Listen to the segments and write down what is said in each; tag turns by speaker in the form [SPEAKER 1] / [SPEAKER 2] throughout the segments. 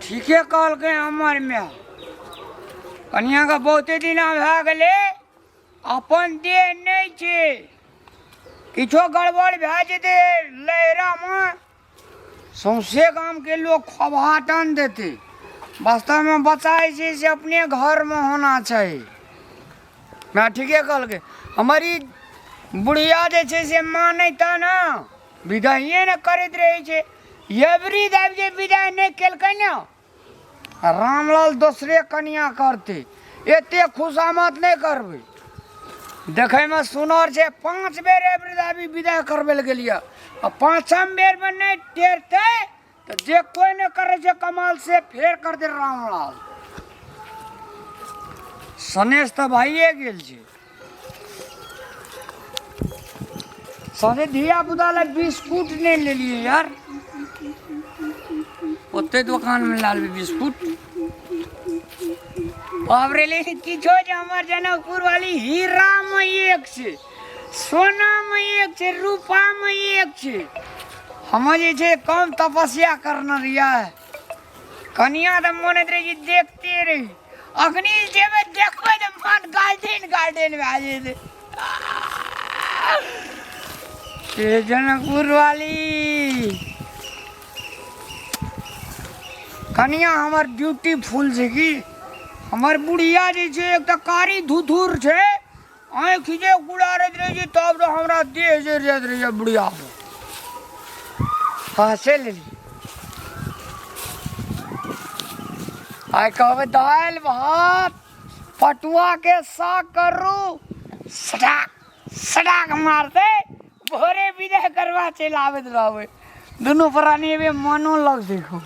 [SPEAKER 1] ठीके कहलकै हमर माय कनियाके बहुते दिना भए गेलै अपन देह नहि छै किछो गड़बड़ भए जेतै लहरामे सौंसे गामके लोक खोभाटन देतै वास्तवमे बच्चा जे छै से अपने घरमे होना चाही माय ठीके कहलकै हमर ई बुढ़िया जे छै से मानै तऽ ने विदाइए ने करैत रहै छै एवरी दाबि जे विदाइ नहि केलकै ने रामलाल दोसरे कनिया करतै एते खुशामद नहि करबै देखैमे सुनर छै 5 बेर एवरी दाबी विदाइ करबै लए गेलियै आ 5म बेरमे नहि टेरतै तऽ जे कोइ नहि करै छै कमाल से फेर करतै रामलाल सनेश तऽ भाइए गेल छै सारे धिया पुता लए बिस्कुट नहि लेलियै यार ओते दोकानमे लए लेबै बिस्कुट बाप रे लेकिन किछो जे हमर जनकपुर वाली हीरामे एक छै सोनामे एक छै रूपामे एक छै हमर जे छै कम तपस्या करने रहियै कनिया तऽ मोन होइत रहै छै देखते रही अखनी जेबै देखबै तऽ मन गार्डन गार्डन भए जेतै से जनकपुर वाली कनिया हमर ब्यूटीफुल छै की हमर बुढ़िया जे छै एक तऽ कारी धुथुर छै आँखि जे गुड़ारैत रहै छै तब तऽ हमरा देह जरि जाइत रहै छै बुढ़िया हँ से लेली आइ कहबै दालि भात पटुआके साग करू सटाक सटाक मारतै भोरे विदा करबा चलि आबैत रहबै दुनू प्राणी एबे मनो लगतै खूब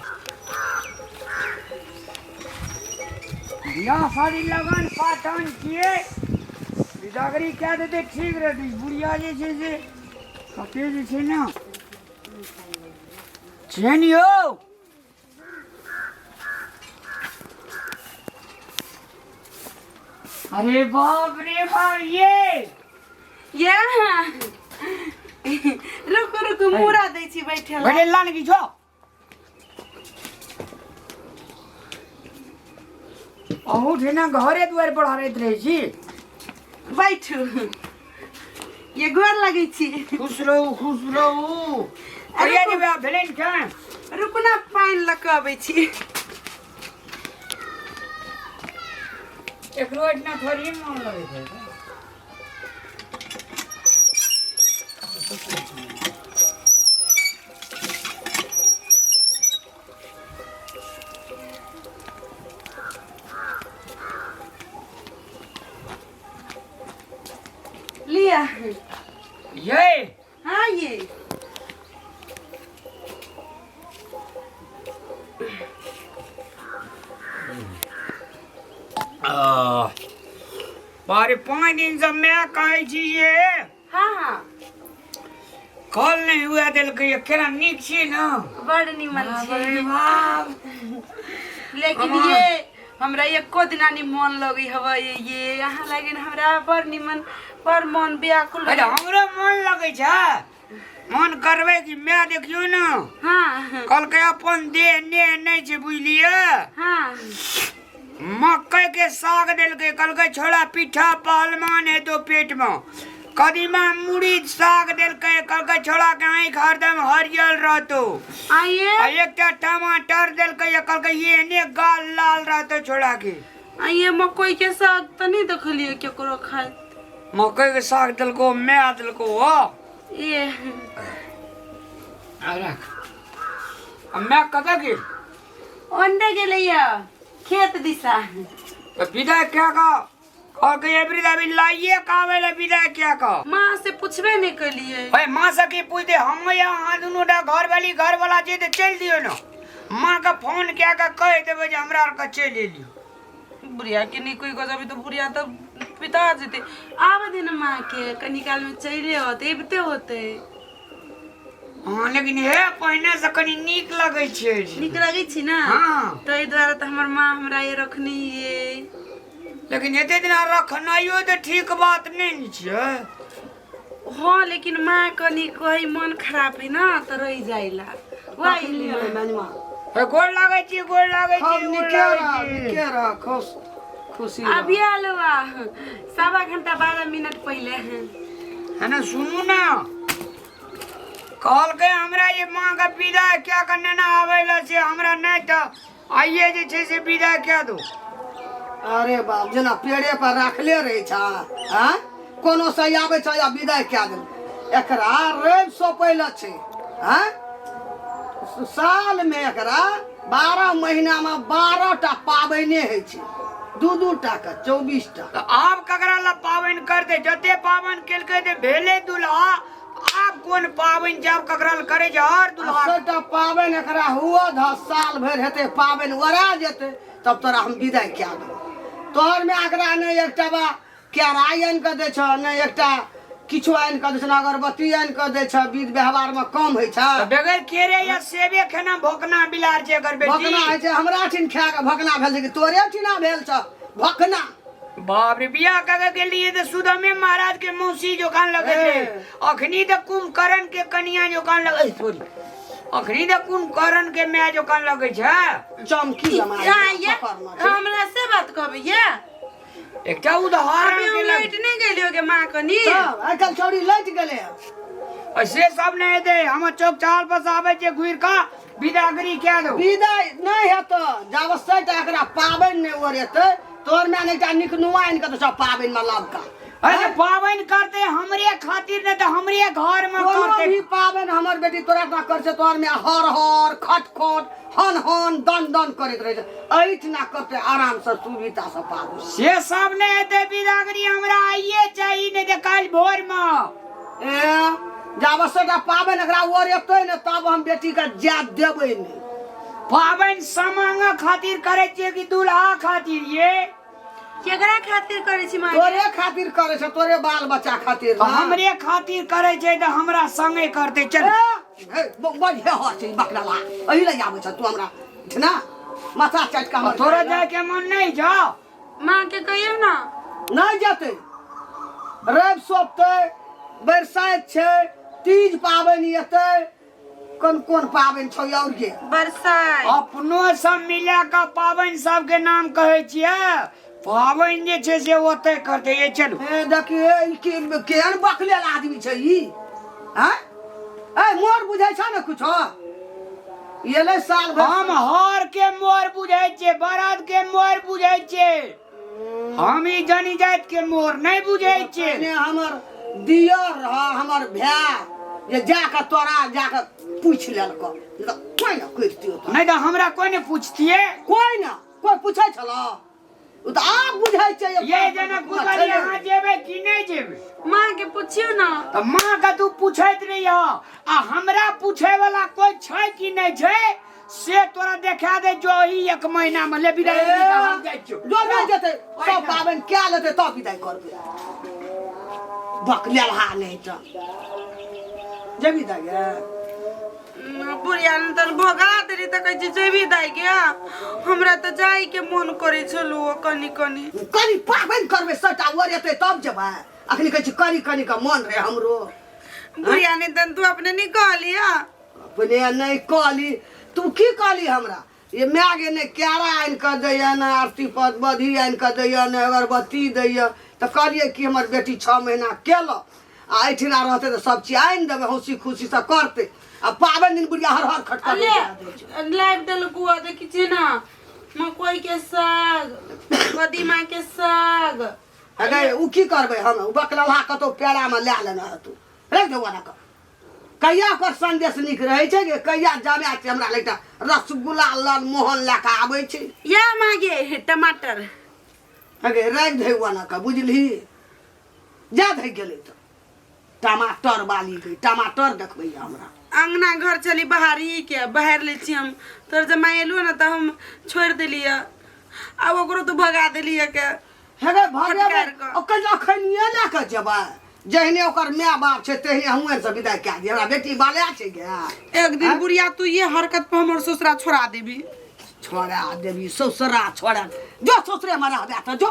[SPEAKER 1] बियाह शादी लगन पाटन छियै बिदागरी कए देतै ठीक रहतै बुढ़िया जे छै से कते जे छै ने छियै ने यौ अरे बाप रे बाप ये
[SPEAKER 2] ये रुकू रुकू मुड़ा दै छी बैठे ला
[SPEAKER 1] बैठे ला ने किछो अहूँ ठेना घरे दुआरि पर हरैत रहै छी
[SPEAKER 2] बैठू ये गोर लगै छी
[SPEAKER 1] खुश रहू खुश रहू कहिया जेबै आब भेलै ने टाइम
[SPEAKER 2] रुकू ना पानि लऽ कऽ अबै छी
[SPEAKER 1] एकरो एहिठिना थोड़ी मोन लगै छै
[SPEAKER 2] लिअ
[SPEAKER 1] ये
[SPEAKER 2] हाँ ये
[SPEAKER 1] बारे 5 दिन से मैं कहै छी ये
[SPEAKER 2] हाँ हाँ
[SPEAKER 1] कल नहीं हुआ देलकै केना नीक छी ना
[SPEAKER 2] बड़ निमन
[SPEAKER 1] बाप रे
[SPEAKER 2] छी
[SPEAKER 1] बाप
[SPEAKER 2] लेकिन ये हमरा एको दिना नि मन लगै हवे ये अहाँ लागिन हमरा बड़ निमन बड़ मन व्याकुल
[SPEAKER 1] अरे हमरो मन लगै छै मन करबै कि माय देखियौ ने
[SPEAKER 2] हाँ
[SPEAKER 1] कहलकै अपन देह नेह नहि छै बुझलियै
[SPEAKER 2] हाँ
[SPEAKER 1] मकई के साग देलकै कहलकै छोड़ा पीठा पहलवान हेतो पेट में कदीमा मूड़ी साग देलकै कहलकै छोड़ा के आँखि हरदम हरियर रहतो
[SPEAKER 2] आइए
[SPEAKER 1] आ एकटा टमाटर देलकै आ कहलकै एहने गाल लाल रहतो छोड़ा के
[SPEAKER 2] आइए मकई के साग तऽ नहि देखलियै केकरो खाइत
[SPEAKER 1] मकई के साग देलको माय देलको हो
[SPEAKER 2] ए
[SPEAKER 1] आ राख आ माय कतऽ गेल
[SPEAKER 2] ओन्ने गेलैया खेत दिशा
[SPEAKER 1] तऽ विदा कए कऽ कहलकै एबरी अभी लाइए के आबै लए विदा कए कऽ
[SPEAKER 2] माँ से पूछबे नहि केलियै
[SPEAKER 1] भाई माँ से की पूछते हम या अहाँ दुनू टा घरवाली घरवाला छै तऽ चलि दियौ ने माँ के फोन कए कऽ कहि देबै जे हमरा आरके चलि एलियौ
[SPEAKER 2] बुढ़िया के नहि कोई गजबी तऽ बुढ़िया तऽ पिता जेतै आबे दे ने माँ के कनी काल में चले होते अबिते होते
[SPEAKER 1] हँ लेकिन हे पहिने से कनी नीक लगै छै
[SPEAKER 2] नीक लगै छै ने
[SPEAKER 1] हँ
[SPEAKER 2] ताहि दुआरे तऽ हमर माँ हमरा ये रखने ये
[SPEAKER 1] लेकिन एते दिना रखनाइयो तऽ ठीक बात नहि ने छै
[SPEAKER 2] हँ लेकिन माँ कनी कही मन खराब है ना तऽ रहि जाइला वही
[SPEAKER 3] ननमा
[SPEAKER 1] हे, गोर लागै छी, गोर लागै
[SPEAKER 3] खूब
[SPEAKER 1] छी, गोर
[SPEAKER 3] नीके
[SPEAKER 1] लागै
[SPEAKER 3] रह,
[SPEAKER 1] छी।
[SPEAKER 3] नीके रह, खुश खुशी रह।
[SPEAKER 2] अभी आलो आ 1.25 घंटा 12 मिनट पहिले।
[SPEAKER 1] है ना, सुनू ना, कहलकै हमरा जे माँ के विदा क्या के नेना आबै लए से हमरा नहि तऽ आइए जे छै से विदा कए दो।
[SPEAKER 3] अरे बाप, जेना पेड़े पर राखले रहै छ, आँय? कोनो सही आबै छ या विदाई कए देल। एकरा रवि सौंपैले छै, आँय? साल में एकरा 12 महीना में 12 टा पाबनि होइ छै, दू दू टा के 24 टा।
[SPEAKER 1] तऽ आब ककरा लए पाबनि करतै? जते पाबनि केलकै तऽ भेलै दुल्हा। आब कोन पाबनि छै? आब ककरा लए करै छै और दुल्हा?
[SPEAKER 3] 80 टा पाबनि एकरा हुअ ध, साल भरि हेतै पाबनि, ओरा जेतै तब तोरा हम विदाई कए देबौ। तोहर में एकरा नहि एकटा बा केरा आनि कऽ दै छह, नहि एकटा किछु आनि कऽ दै छह, नहि अगरबत्ती आनि कऽ दै छह। विध व्यवहारमे कम होइ छै?
[SPEAKER 1] तऽ बगैर केरे या सेबे खेना भोकना बिलार छै एकर बेटी।
[SPEAKER 3] भकना होइ छै? हमरा ठिन खा कऽ भकना भेल छै कि तोरे ठिना भेल छ भकना?
[SPEAKER 1] बाप रे, बियाह कऽ के गेलियै तऽ सुदमे महाराज के मौसी जोकान लगै छै। अखनी तऽ कुंभकर्ण के कनिया जोकान लगै, सॉरी, अखनी तऽ कुंभकर्ण के माय जोकान लगै छै।
[SPEAKER 3] चमकी जमा
[SPEAKER 2] ये
[SPEAKER 3] पकड़ना छै।
[SPEAKER 2] हमरा से बात कहबै ये?
[SPEAKER 1] एकटा उदाहरण
[SPEAKER 2] अभी हम
[SPEAKER 1] के
[SPEAKER 2] लैट नहीं गेलियो गे माँ कनी।
[SPEAKER 3] तब आइ काल्हि छौड़ी लटि गेलै हँ।
[SPEAKER 1] से सब नहि हेतै। हमर चौक चाल पर से आबै छै घुरि कऽ विदागरी कए दो।
[SPEAKER 3] विदाई नहि हेतौ जाबत सैटा एकरा पाबनि नहि ओरेतै। तोहर माय एकटा नीक नुआ आनि कऽ सब पाबनिमे लबका।
[SPEAKER 1] अरे पाबनि करते हमरे खातिर, नहि तऽ हमरे घर में
[SPEAKER 3] कोनो
[SPEAKER 1] करते।
[SPEAKER 3] भी पाबनि हमर बेटी तोरा टा कर छै। तोहर में हर हर खट खट हन हन दन दन करैत रहै छै। एहिठिना करते आराम से सुविधा से पाबनि।
[SPEAKER 1] से सब नहि हेतै। विदागरी हमरा आइए चाही, नहि तऽ काल्हि भोर में।
[SPEAKER 3] ए, जाबत सभटा पाबनि एकरा ओरेतै ने तब हम बेटीके जाय देबै नहि।
[SPEAKER 1] पाबनि समांग खातिर करै छियै कि दूल्हा खातिर ये?
[SPEAKER 2] केकरा खातिर करै छी माँ?
[SPEAKER 3] तोरे खातिर करै छै, तोरे बाल बच्चा खातिर।
[SPEAKER 1] तऽ हमरे खातिर करै छै तऽ हमरा संगे करतै। चल।
[SPEAKER 3] बढ़िया हर छै बकरला, एहि लए आबै छ तू हमरा ना माथा चाटि कऽ हमर।
[SPEAKER 1] तोरा जायके मन नहि छौ?
[SPEAKER 2] माँ के कहियौ ना।
[SPEAKER 3] नहि जेतै। रवि सौंपतै, बरसाइत छै, तीज पाबनि एतै, कोन कोन पाबनि छौ और के?
[SPEAKER 2] बरसाइत।
[SPEAKER 1] अपनो सब मिला कऽ पाबनि सबके नाम कहै छियै। पाबनि जे छै से ओतै करतै। ये चलू।
[SPEAKER 3] ए देखिए, ई केहन बकलेल आदमी छै ई। आँय, ए मोर बुझै छ ने कुछो? एलै साल भरि।
[SPEAKER 1] हम हर के मोर बुझै छियै, बरद के मोर बुझै छियै, हम ई जनी जाति के मोर नहि बुझै छियै।
[SPEAKER 3] पहिने हमर दियर रह, हमर भाय जे जाके तोरा जाके पूछि लेलको, नहि तऽ कोइ ने करितियो तोरा।
[SPEAKER 1] नहि तऽ हमरा कोइ नहि पूछतियै।
[SPEAKER 3] कोइ ने कोइ पूछै छल? ओ तऽ आब बुझै छै।
[SPEAKER 1] ये जेना पुछलियै, अहाँ जेबै कि नहि जेबै?
[SPEAKER 2] माँ के पुछियौ ना।
[SPEAKER 1] तऽ माँ के तू पूछैत रही आ हमरा पूछे वाला कोइ छै कि नहि छै से तोरा देखा दे जो ही एक महीना में ले विदाई हम जाइ छियौ।
[SPEAKER 3] जो, नहि जेतै। सब पाबनि कए लेतै तब विदाई करबै। बकलेलहा नहि तऽ जेबी दाइ गे?
[SPEAKER 2] बुढ़िया ने तऽ भगा देली तऽ कहै छै जेबी दाइ गे। हमरा तऽ जाय के मन करै छलू कनी कनी।
[SPEAKER 3] कनी पाबनि करबै, सबटा ओरेतै तब जेबै। अखनी कहै छी कनी कनी के मन रहै हमरो।
[SPEAKER 2] बुढ़िया ने तन तू अपने नहीं कहली।
[SPEAKER 3] अपने नहि कहली। तू की कहली हमरा? ये माय गे, नहि केरा आनि कऽ दैया, ने आरती पर बधी आनि कऽ दैया, ने अगरबत्ती दैया। तऽ कहलियै कि हमर बेटी 6 महीना केलक आ एहिठिना रहतै तऽ सब चीज आनि देबै, हँसी खुशीसँ करतै। आ पाबनि दिन बुढ़िया हर हर खटखट
[SPEAKER 2] ले लाइब देलकू। देखी छी ना, मकई के साग, कदीमा के साग।
[SPEAKER 3] अगे, ओ की करबै हम? ओ बकलहा कतौ पेड़ामे लए लेने हेतौ, रख दे ओना कऽ। कहिया ओकर संदेश नीक रहै छै गे? कहिया जमा छै हमरा लग एकटा रसगुल्ला लालमोहन लए कऽ आबै छै।
[SPEAKER 2] या मागे टमाटर।
[SPEAKER 3] अगे, राखि दे ओना कऽ, बुझलिही? जा धै गेलै तऽ टमाटर बाली गई, टमाटर देखबै हमरा।
[SPEAKER 2] अंगना घर चली बहारी के बहार ले छी हम। तोर जमाई एलू ने तऽ हम छोड़ि देलियै, आब ओकरो तू भगा देलियै के।
[SPEAKER 3] हे गे, भगेबै।
[SPEAKER 2] फटकार कऽ।
[SPEAKER 3] ओकर अखनिए लए कऽ जेबै। जहने ओकर माय बाप छै तेहने हमहूँ सब विदाई कए दियै। हमरा बेटी बाले छै गे।
[SPEAKER 2] एक दिन बुढ़िया तू ये हरकत पर हमर ससुरा छोड़ा देबी।
[SPEAKER 3] छोड़ा देबी ससुरा, छोड़ा जो ससुरे में रहबे तऽ जो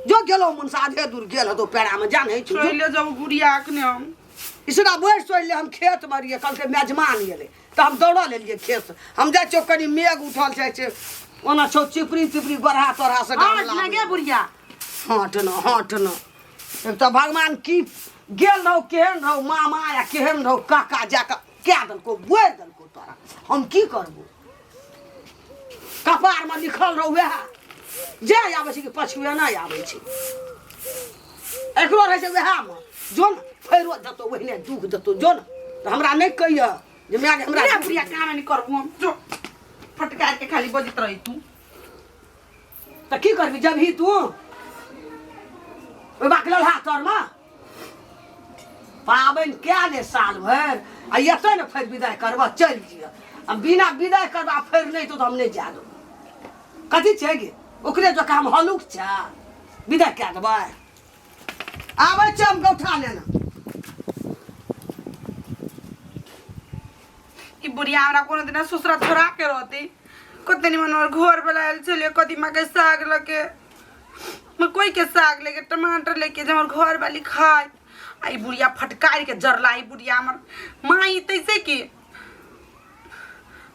[SPEAKER 3] जो। गेलो मन से आधे दूर गेल हतो पेड़ा में जानै छी।
[SPEAKER 2] छोड़ि ले जाउ बुढ़िया अखने हम।
[SPEAKER 3] इसरा बैठ सोचि ले। हम खेत में रहियै, कहलकै मेजमान एलै। तऽ हम दौड़ल एलियै खेत हम जाइ छियौ कनि मेघ उठल जाइ छै ओना छौ चिपरी तिपरी गोरहा तोरहा से
[SPEAKER 2] हट ना गे बुढ़िया।
[SPEAKER 3] हट न, हट न। एक तऽ भगवान की गेल रहौ, केहन रहौ मामा या केहन रहौ काका, जाकऽ कए देलकौ, बोरि देलकौ तोरा। हम की करबो? कपारमे लिखल रहौ वएह जे आबै छै कि पछुए नहि आबै छै। एकरो रहै छै वएहमे, जो ने फेरो देतौ ओहिने दुख देतौ। जो ने तऽ हमरा नहि कहिह जे माय गे हमरा
[SPEAKER 2] रे बुढ़िया, काम नहि करबो हम, जो फटकार के खाली बजैत रही तू।
[SPEAKER 3] तऽ की करबी? जबही तू ओहि बाक लल्हा तरमे पाबनि कए ले साल भरि आ एतै ने फेर विदाइ करबह, चलि जिह। आ बिना विदाइ करबह आ फेर नहि तो हम नहि जाय देबौ। कथी छै गे? ओकरे जकाँ हम हलुक छै? विदाइ कए देबै। आबै छै हम गौठा लेने।
[SPEAKER 2] ई बुढ़िया हमरा कोनो दिना ससुरा छोड़ा के रहती। कते निमन हमर घर वाला आयल छलै कदीमा के साग लके, मकई के साग लेके, टमाटर लेके, जे हमर घर वाली खाय। आ ई बुढ़िया फटकार के जरला। ई बुढ़िया हमर माँ तैसे की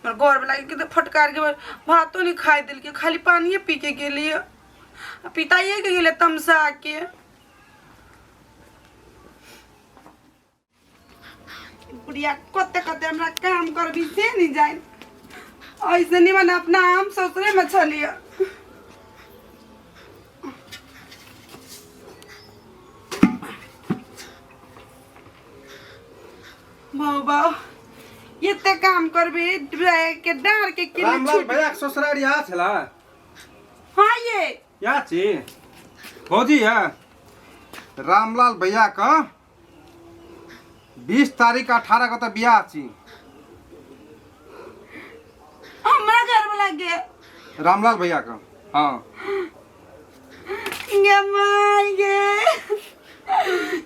[SPEAKER 2] हमर घर वाला के फटकार के भातो नहीं खाए दिलके, खाली पानिए पी के गेली आ पिताइए के गेलै तमसा के। बुढ़िया कते कते हमरा काम करबी से नहीं जाए। ऐसे नहीं मन अपना आम ससुरे में छलिए। बाबा एते काम करबी के डार के किले
[SPEAKER 4] रामलाल
[SPEAKER 2] छूट।
[SPEAKER 4] भैया के ससुरारी यहाँ छला?
[SPEAKER 2] हाँ ये।
[SPEAKER 4] यहाँ छी भौजी। यहाँ रामलाल भैया का 20 तारीख 18 को तो बियाह छी।
[SPEAKER 2] हमरा घर में लग गए
[SPEAKER 4] रामलाल भैया का। हाँ
[SPEAKER 2] गे माय गे,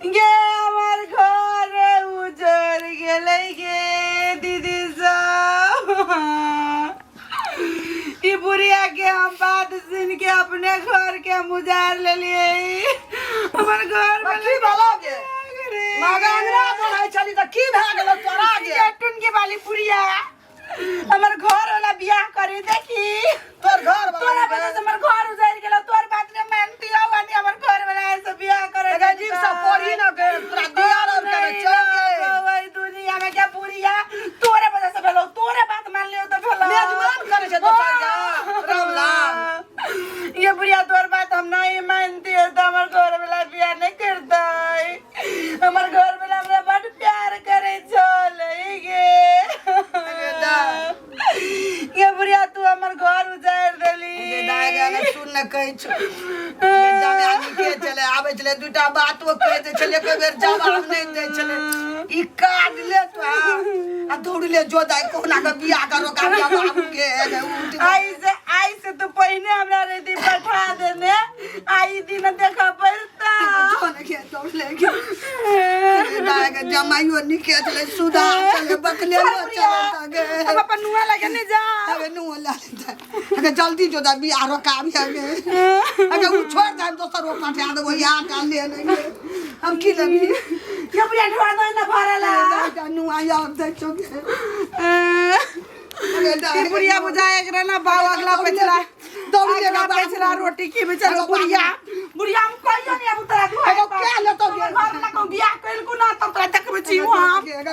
[SPEAKER 2] गे हमर घर उजड़ गेलै गे दीदी सब। ई बुढ़िया के हम बात सुन के अपने घर के हम उजाड़ लेलिए। हमर घर में
[SPEAKER 3] की भेलौ गे? मागे अंगना बढ़ै छली तऽ की भए गेलौ तोरा गे?
[SPEAKER 2] टुन के वाली बुढ़िया हमर घर वाला बियाह करे देखी।
[SPEAKER 3] तोर घर वाला
[SPEAKER 2] तोरा वजह से हमर घर उजड़ गेलो। तोर बात ने मानती हो वानी हमर घर वाला ऐसे बियाह करे।
[SPEAKER 3] अगर जीव सब पढ़ी न गे, तोरा दिया और करे चल गे।
[SPEAKER 2] वही दुनिया में क्या बुढ़िया तोरे वजह से भेलो। तोरे बात मान लियो तो भेलो।
[SPEAKER 3] मेजबान करे छै दोसर गे रामलाल।
[SPEAKER 2] ये बुढ़िया तोर बात हम नहीं मानती है तो हमर घर वाला बियाह नहीं करतै। हमर घर वाला हमरा बड प्यार करे छल गे। ये बुढ़िया तू हमर घर उजाड़ देली।
[SPEAKER 3] गे दाय गे ने सुन ने कहै छौ जामे आदमी के चले आबै छलै, दूटा बातो कहि दै छलै, कोई बेर जवाब नहि दै छलै। ई काट ले तो आ दौड़ ले जो दाय, कहुना के बियाह करो का बाबू के उठ।
[SPEAKER 2] आई से तू पहिने हमरा रेदी पठा देने आई दिन देखा पड़ता।
[SPEAKER 3] जोन के दौड़ ले गे दाय गे, जमाइयो निके छलै, सुधा छलै, बकले चलै गे।
[SPEAKER 2] अब अपन नुआ लगे नहीं जा।
[SPEAKER 3] अरे नुआ ला ले, अरे जल्दी जो दा बियाह रोका भी गे। अरे उ छोड़ दे, हम दोसर ओ पठा देबो। यहाँ का ले नहीं गे, हम की लेबी?
[SPEAKER 2] ये बुढ़िया ढोआ दे ना भरला।
[SPEAKER 3] नुआ यार दै छौ गे। अरे दाय
[SPEAKER 2] ई बुढ़िया बुझाए एकरा ना बाऊ अगला पिछला
[SPEAKER 3] दौड़ ले।
[SPEAKER 2] अगला पिछला रोटी की बेचारा बुढ़िया। बुढ़िया हम कहियो नहीं अब तोरा दुआरे
[SPEAKER 3] एगो
[SPEAKER 2] पर।
[SPEAKER 3] क्या लेतो गे?
[SPEAKER 2] हमर घर वाला कहूँ बियाह कइल को ना तब तोरा देखबै छी हम।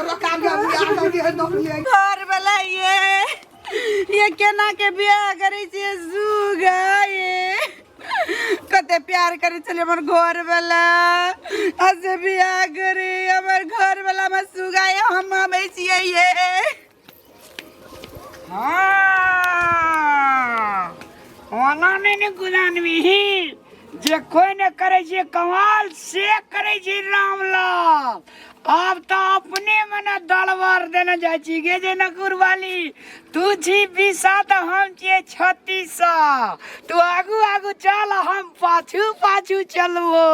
[SPEAKER 3] रोका बियाह बियाह गे, दौड़ ले।
[SPEAKER 2] घर वाला ये केना के बियाह करै छियै सुगा? ये कते प्यार करै छलै हमर घर वाला आ से बियाह करे हमर घर वाला हमर सुगा। ये हम आबै छियै ये।
[SPEAKER 1] हाँ, ओना नहि ने गुदानबही जे कोइ ने करै छै कमाल से करै छै रामलाल। आब तऽ अपने मने दलवर देने जाइ छी गे जे नकुरवाली, तू छी बीसा तऽ हम छियै छत्तीसा। तू आगू आगू चल, हम पाछू पाछू चलबो।